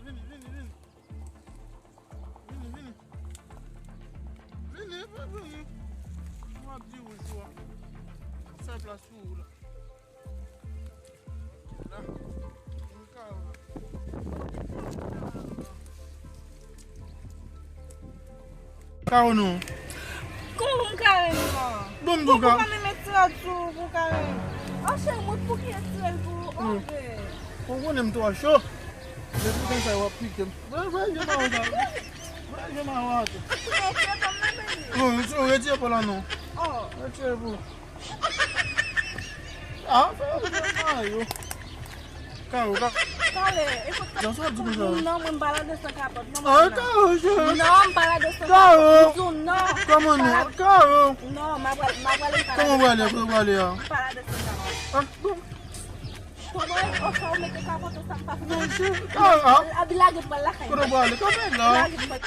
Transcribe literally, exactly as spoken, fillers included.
Vini, vini, vini. Vini, vini. Vini, vini, vini. Mwen ap di ou, jou a. Sa plas pou ou la. La. Vin kare la. Kare non. Kòman pou m kare non? Bon, m pou kare. Ou pa menm met tirèl sou ou pou kare. Ah, cheri, mwen pou ki tirèl pou ou? Oh, bebe. Ou konnen m twò cho. Depi konsa, w ap pike m. Voye, voye je mawon sa. Voye je mawon atè. Ou retire pa m nan, bebe? Non, retire, retire pa la non. Oh. Retire pou. Ah, fè yo, fè yo. Karo, ka- Kale, e fout. Jan sa di konsa. Non, mwen m pa la de san kapòt. Non, ah, mwen Karo, je- Non, m pa la de san kapòt. Karo. M di w non. Kòman non? Karo. Non, m a pral, m a pral, m pa la de san kapòt. Kòman w prale? Kote w prale a? M pa la de san kapòt. Ah, bon. Kòman, o sa ou mete kapòt ou sa m pa fè? Non, je- Karo, ah. Abi lage pral lakay. Kote w prale? Kanpe la. Lage pral.